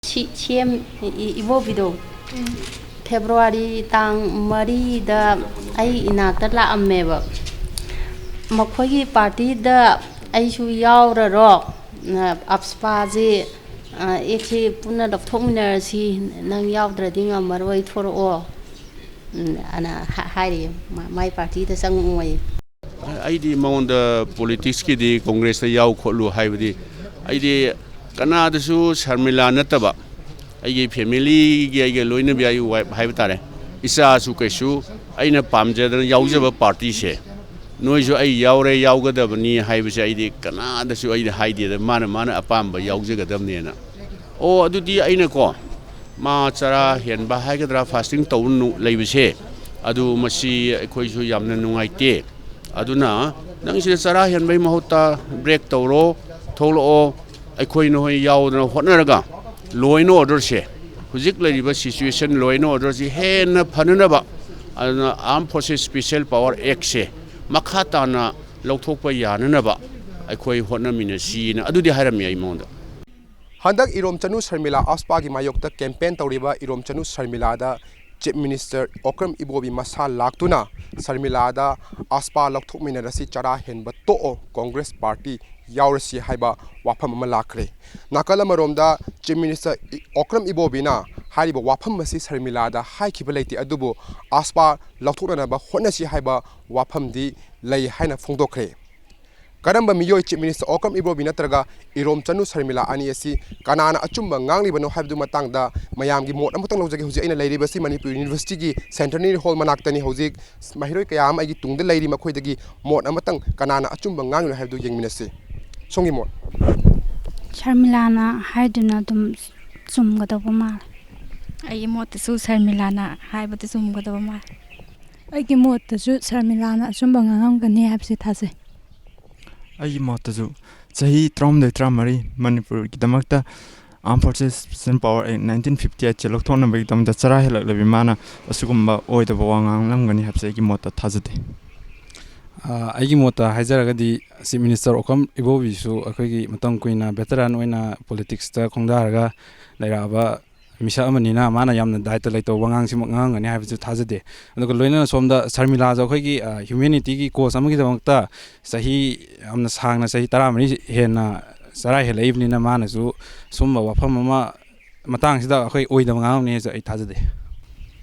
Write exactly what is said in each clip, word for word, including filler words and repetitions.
ꯁꯤ ꯁꯤ M E- ꯏꯕꯣꯕꯤꯗꯣ February ꯇꯥꯡ ꯃꯔꯤꯗ ꯑꯩ ꯏꯅꯥꯛꯇ ꯂꯥꯛꯑꯝꯃꯦꯕ꯫ ꯃꯈꯣꯏꯒꯤ ꯄꯥꯔꯇꯤꯗ ꯑꯩꯁꯨ ꯌꯥꯎꯔꯔꯣ, ꯑꯞꯁꯄꯥꯁꯤ ꯑꯦꯛꯁꯤ ꯄꯨꯟꯅ ꯂꯧꯊꯣꯛꯃꯤꯟꯅꯔꯁꯤ, ꯅꯪ ꯌꯥꯎꯗ꯭ꯔꯗꯤ ꯉꯝꯃꯔꯣꯏ, ꯊꯣꯔꯛꯑꯣ ꯑꯅ ꯍꯥꯏꯔꯤ꯫ ꯃꯥꯏ ꯄꯥꯔꯇꯤꯗ ꯆꯪꯉꯛꯑꯣꯌꯦ꯫ ꯑꯩꯗꯤ ꯃꯉꯣꯟꯗ ꯄꯣꯂꯤꯇꯤꯛꯁꯀꯤꯗꯤ ꯀꯣꯡꯒ꯭ꯔꯦꯁꯇ ꯌꯥꯎ ꯈꯣꯠꯂꯨ ꯍꯥꯏꯕꯗꯤ, ꯑꯩꯗꯤ ꯀꯅꯥꯗꯁꯨ ꯁꯔꯃꯤꯂꯥ ꯅꯠꯇꯕ ꯑꯩꯒꯤ ꯐꯦꯃꯤꯂꯤꯒꯤ, ꯑꯩꯒ ꯂꯣꯏꯅꯕꯤ, ꯑꯩꯒꯤ ꯋꯥꯏꯐ ꯍꯥꯏꯕ ꯇꯥꯔꯦ, ꯏꯆꯥꯁꯨ ꯀꯩꯁꯨ ꯑꯩꯅ ꯄꯥꯝꯖꯗꯅ ꯌꯥꯎꯖꯕ ꯄꯥꯔꯇꯤꯁꯦ, ꯅꯣꯏꯁꯨ ꯑꯩ ꯌꯥꯎꯔꯦ, ꯌꯥꯎꯒꯗꯕꯅꯤ ꯍꯥꯏꯕꯁꯦ ꯑꯩꯗꯤ ꯀꯅꯥꯗꯁꯨ ꯑꯩꯗꯤ ꯍꯥꯏꯗꯦꯗ, ꯃꯥꯅ ꯃꯥꯅ ꯑꯄꯥꯝꯕ ꯌꯥꯎꯖꯒꯗꯕꯅꯦꯅ꯫ ꯑꯣ, ꯑꯗꯨꯗꯤ ꯑꯩꯅꯀꯣ, ꯃꯥ ꯆꯔꯥ ꯍꯦꯟꯕ ꯍꯥꯏꯒꯗ꯭ꯔꯥ, ꯐꯥꯁꯇꯤꯡ ꯇꯧ ꯅꯨ- ꯂꯩꯕꯁꯦ, ꯑꯗꯨ ꯃꯁꯤ ꯑꯩꯈꯣꯏꯁꯨ ꯌꯥꯝꯅ ꯅꯨꯡꯉꯥꯏꯇꯦ꯫ ꯑꯗꯨꯅ ꯅꯪ ꯁꯤꯗ ꯆꯔꯥ ꯍꯦꯟꯕꯒꯤ ꯃꯍꯨꯠꯇ ꯕ꯭ꯔꯦꯛ ꯇꯧꯔꯣ, ꯊꯣꯛꯂꯛꯑꯣ, ꯑꯩꯈꯣꯏ ꯅꯈꯣꯏ ꯌꯥꯎꯗꯅ ꯍꯣꯠꯅꯔꯒ law and orderꯁꯦ, ꯍꯧꯖꯤꯛ ꯂꯩꯔꯤꯕ situation, law and orderꯁꯤ ꯍꯦꯟꯅ ꯐꯅꯅꯕ, ꯑꯗꯨꯅ Armed Forces Special Power Actꯁꯦ ꯃꯈꯥ ꯇꯥꯅ ꯂꯧꯊꯣꯛꯄ ꯌꯥꯅꯅꯕ ꯑꯩꯈꯣꯏ ꯍꯣꯠꯅꯃꯤꯟꯅꯁꯤꯅ ꯑꯗꯨꯗꯤ ꯍꯥꯏꯔꯝꯃꯤ ꯑꯩ ꯃꯉꯣꯟꯗ꯫ ꯍꯟꯗꯛ ꯏꯔꯣꯝꯆꯅꯨ ꯁꯔꯃꯤꯂꯥ ꯑꯁꯄꯥꯒꯤ ꯃꯥꯌꯣꯛꯇ ꯀꯦꯝꯄꯦꯟ ꯇꯧꯔꯤꯕ ꯏꯔꯣꯝꯆꯅꯨ ꯁꯔꯃꯤꯂꯥꯗ ꯆꯤꯐ ꯃꯤꯅꯤꯁꯇꯔ ꯑꯣꯀ꯭ꯔꯝ ꯏꯕꯣꯕꯤ ꯃꯁꯥ ꯂꯥꯛꯇꯨꯅ ꯁꯔꯃꯤꯂꯥꯗ ꯑꯁꯄꯥ ꯂꯧꯊꯣꯛꯃꯤꯟꯅꯔꯁꯤ, ꯆꯔꯥ ꯍꯦꯟꯕ ꯇꯣꯛꯑꯣ, ꯀꯣꯡꯒ꯭ꯔꯦꯁ ꯄꯥꯔꯇꯤ ꯌꯥꯎꯔꯁꯤ ꯍꯥꯏꯕ ꯋꯥꯐꯝ ꯑꯃ ꯂꯥꯛꯈ꯭ꯔꯦ꯫ ꯅꯥꯀꯜ ꯑꯃꯔꯣꯝꯗ ꯆꯤꯐ ꯃꯤꯅꯤꯁꯇꯔ ꯏ- ꯑꯣꯀ꯭ꯔꯝ ꯏꯕꯣꯕꯤꯅ ꯍꯥꯏꯔꯤꯕ ꯋꯥꯐꯝ ꯑꯁꯤ ꯁꯔꯃꯤꯂꯥꯗ ꯍꯥꯏꯈꯤꯕ ꯂꯩꯇꯦ, ꯑꯗꯨꯕꯨ ꯑꯁꯄꯥ ꯂꯧꯊꯣꯛꯅꯅꯕ ꯍꯣꯠꯅꯁꯤ ꯍꯥꯏꯕ ꯋꯥꯐꯝꯗꯤ ꯂꯩ ꯍꯥꯏꯅ ꯐꯣꯡꯗꯣꯛꯈ꯭ꯔꯦ꯫ ꯀꯔꯝꯕ ꯃꯤꯑꯣꯏ ꯆꯤꯐ ꯃꯤꯅꯤꯁꯇꯔ ꯑꯣꯀ꯭ꯔꯝ ꯏꯕꯣꯕꯤ ꯅꯠꯇ꯭ꯔꯒ ꯏꯔꯣꯝꯆꯅꯨ ꯁꯔꯃꯤꯂꯥ ꯑꯅꯤ ꯑꯁꯤ ꯀꯅꯥꯅ ꯑꯆꯨꯝꯕ ꯉꯥꯡꯂꯤꯕꯅꯣ ꯍꯥꯏꯕꯗꯨ ꯃꯇꯥꯡꯗ ꯃꯌꯥꯝꯒꯤ ꯃꯣꯠ ꯑꯃꯇꯪ ꯂꯧꯖꯒꯦ꯫ ꯍꯧꯖꯤꯛ ꯑꯩꯅ ꯂꯩꯔꯤꯕꯁꯤ ꯃꯅꯤꯄꯨꯔ ꯌꯨꯅꯤꯚꯔꯁꯤꯇꯤꯒꯤ ꯁꯦꯟꯇꯦꯅꯔꯤ ꯍꯣꯜ ꯃꯅꯥꯛꯇꯅꯤ꯫ ꯍꯧꯖꯤꯛ ꯃꯍꯩꯔꯣꯏ ꯀꯌꯥ ꯑꯃ ꯑꯩꯒꯤ ꯇꯨꯡꯗ ꯂꯩꯔꯤ꯫ ꯃꯈꯣꯏꯗꯒꯤ ꯃꯣꯠ ꯑꯃꯇꯪ ꯀꯅꯥꯅ ꯑꯆꯨꯝꯕ ꯉꯥꯡꯂꯤꯅꯣ ꯍꯥꯏꯕꯗꯨ ꯌꯦꯡꯃꯤꯟꯅꯁꯤ꯫ ꯁꯣꯝꯒꯤ ꯃꯣꯠ꯫ ꯁꯔꯃꯤꯂꯥꯅ ꯍꯥꯏꯗꯨꯅ ꯑꯗꯨꯝ ꯆꯨꯝꯒꯗꯧꯕ ꯃꯥꯜꯂꯦ꯫ ꯑꯩꯒꯤ ꯃꯣꯠꯇꯁꯨ ꯁꯔꯃꯤꯂꯥꯅ ꯍꯥꯏꯕꯗꯨ ꯆꯨꯝꯒꯗꯕ ꯃꯥꯜꯂꯦ꯫ ꯑꯩꯒꯤ ꯃꯣꯠꯇꯁꯨ ꯁꯔꯃꯤꯂꯥꯅ ꯑꯆꯨꯝꯕ ꯉꯥꯡꯉꯝꯒꯅꯤ ꯍꯥꯏꯕꯁꯤ ꯊꯥꯖꯩ꯫ ꯑꯩꯒꯤ ꯃꯣꯠꯇꯁꯨ ꯆꯍꯤ ꯇꯔꯥꯍꯨꯝꯗꯣꯏ ꯇꯔꯥꯃꯔꯤ ꯃꯅꯤꯄꯨꯔꯒꯤꯗꯃꯛꯇ Armed Forces Special Power Act nineteen fifty eight ꯁꯦ ꯂꯧꯊꯣꯛꯅꯕꯒꯤꯗꯃꯛꯇ ꯆꯔꯥ ꯍꯦꯜꯂꯛꯂꯕꯤ ꯃꯥꯅ ꯑꯁꯤꯒꯨꯝꯕ ꯑꯣꯏꯗꯕ ꯋꯥ ꯉꯥꯡꯂꯝꯒꯅꯤ ꯍꯥꯏꯕꯁꯦ ꯑꯩꯒꯤ ꯃꯣꯠꯇ ꯊꯥꯖꯗꯦ꯫ ꯑ, ꯑꯩꯒꯤ ꯃꯣꯠꯇ ꯍꯥꯏꯖꯔꯒꯗꯤ, Chief Minister ꯑꯣꯀꯝ ꯏꯕꯣꯕꯤꯁꯨ ꯑꯩꯈꯣꯏꯒꯤ ꯃꯇꯝ ꯀꯨꯏꯅ veteran ꯑꯣꯏꯅ politicsꯇ ꯈꯣꯡꯗꯥꯔꯒ ꯂꯩꯔꯛꯑꯕ ꯃꯤꯁꯛ ꯑꯃꯅꯤꯅ, ꯃꯥꯅ ꯌꯥꯝꯅ ꯗꯥꯏꯇ ꯂꯩꯇꯕ ꯋꯥꯉꯥꯡꯁꯤꯃꯛ ꯉꯥꯡꯉꯝꯒꯅꯤ ꯍꯥꯏꯕꯁꯨ ꯊꯥꯖꯗꯦ꯫ ꯑꯗꯨꯒ ꯂꯣꯏꯅꯅ ꯁꯣꯝꯗ ꯁꯔꯃꯤꯂꯥꯁꯨ ꯑꯩꯈꯣꯏꯒꯤ, ꯑ, humanityꯒꯤ cause ꯑꯃꯒꯤꯗꯃꯛꯇ ꯆꯍꯤ ꯌꯥꯝꯅ ꯁꯥꯡꯅ, ꯆꯍꯤ ꯇꯔꯥꯃꯔꯤ ꯍꯦꯟꯅ ꯆꯔꯥ ꯍꯦꯜꯂꯛꯏꯕꯅꯤꯅ, ꯃꯥꯅꯁꯨ ꯁꯨꯝꯕ ꯋꯥꯐꯝ ꯑꯃ ꯃꯇꯥꯡꯁꯤꯗ ꯑꯩꯈꯣꯏ ꯑꯣꯏꯗꯕ ꯉꯥꯡꯉꯝꯅꯤ ꯍꯥꯏꯁꯨ ꯑꯩ ꯊꯥꯖꯗꯦ꯫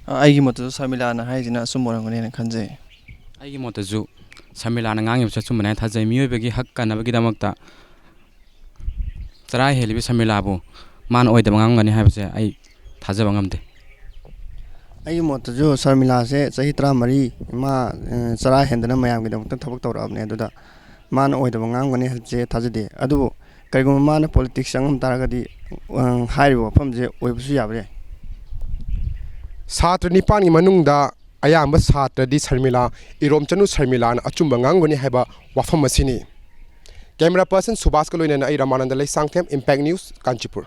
ꯑꯩꯒꯤ ꯃꯣꯠꯇꯁꯨ ꯁꯔꯃꯤꯂꯥꯅ ꯍꯥꯏꯁꯤꯅ ꯑꯆꯨꯝꯕ ꯑꯣꯏꯔꯝꯒꯅꯤꯅ ꯈꯟꯖꯩ꯫ ꯑꯩꯒꯤ ꯃꯣꯠꯇꯁꯨ ꯁꯔꯃꯤꯂꯥꯅ ꯉꯥꯡꯉꯤꯕꯁꯦ ꯑꯆꯨꯝꯕꯅꯦ ꯍꯥꯏꯅ ꯊꯥꯖꯩ꯫ ꯃꯤꯑꯣꯏꯕꯒꯤ ꯍꯛ ꯀꯟꯅꯕꯒꯤꯗꯃꯛꯇ ꯆꯔꯥ ꯍꯦꯜꯂꯤꯕ ꯁꯔꯃꯤꯂꯥꯕꯨ ꯃꯥꯅ ꯑꯣꯏꯗꯕ ꯉꯥꯡꯉꯝꯒꯅꯤ ꯍꯥꯏꯕꯁꯦ ꯑꯩ ꯊꯥꯖꯕ ꯉꯝꯗꯦ꯫ ꯑꯩꯒꯤ ꯃꯣꯠꯇꯁꯨ ꯁꯔꯃꯤꯂꯥꯁꯦ ꯆꯍꯤ ꯇꯔꯥꯃꯔꯤ ꯃꯥ, ꯑ, ꯆꯔꯥ ꯍꯦꯟꯗꯅ ꯃꯌꯥꯝꯒꯤꯗꯃꯛꯇ ꯊꯕꯛ ꯇꯧꯔꯛꯑꯕꯅꯦ꯫ ꯑꯗꯨꯗ ꯃꯥꯅ ꯑꯣꯏꯗꯕ ꯉꯥꯡꯒꯅꯤ ꯍꯥꯏꯕꯁꯦ ꯊꯥꯖꯗꯦ꯫ ꯑꯗꯨꯕꯨ ꯀꯔꯤꯒꯨꯝꯕ ꯃꯥꯅ politics ꯆꯪꯉꯝ ꯇꯥꯔꯒꯗꯤ, ꯑ, ꯍꯥꯏꯔꯤꯕ ꯋꯥꯐꯝꯁꯦ ꯑꯣꯏꯕꯁꯨ ꯌꯥꯕ ꯌꯥꯏ꯫ ꯁꯥꯇ꯭ꯔ ꯅꯤꯄꯥꯟꯒꯤ ꯃꯅꯨꯡꯗ ꯑꯌꯥꯝꯕ ꯁꯥꯇ꯭ꯔꯗꯤ ꯁꯔꯃꯤꯂꯥ, ꯏꯔꯣꯝꯆꯅꯨ ꯁꯔꯃꯤꯂꯥꯅ ꯑꯆꯨꯝꯕ ꯉꯥꯡꯒꯅꯤ ꯍꯥꯏꯕ ꯋꯥꯐꯝ ꯑꯁꯤꯅꯤ꯫ Camera person ꯁꯨꯕꯥꯁꯀ ꯂꯣꯏꯅꯅ ꯑꯩ ꯔꯃꯥꯅꯟꯗ ꯂꯩꯁꯥꯡꯊꯦꯝ, Impact News, ꯀꯥꯟꯆꯤꯄꯨꯔ꯫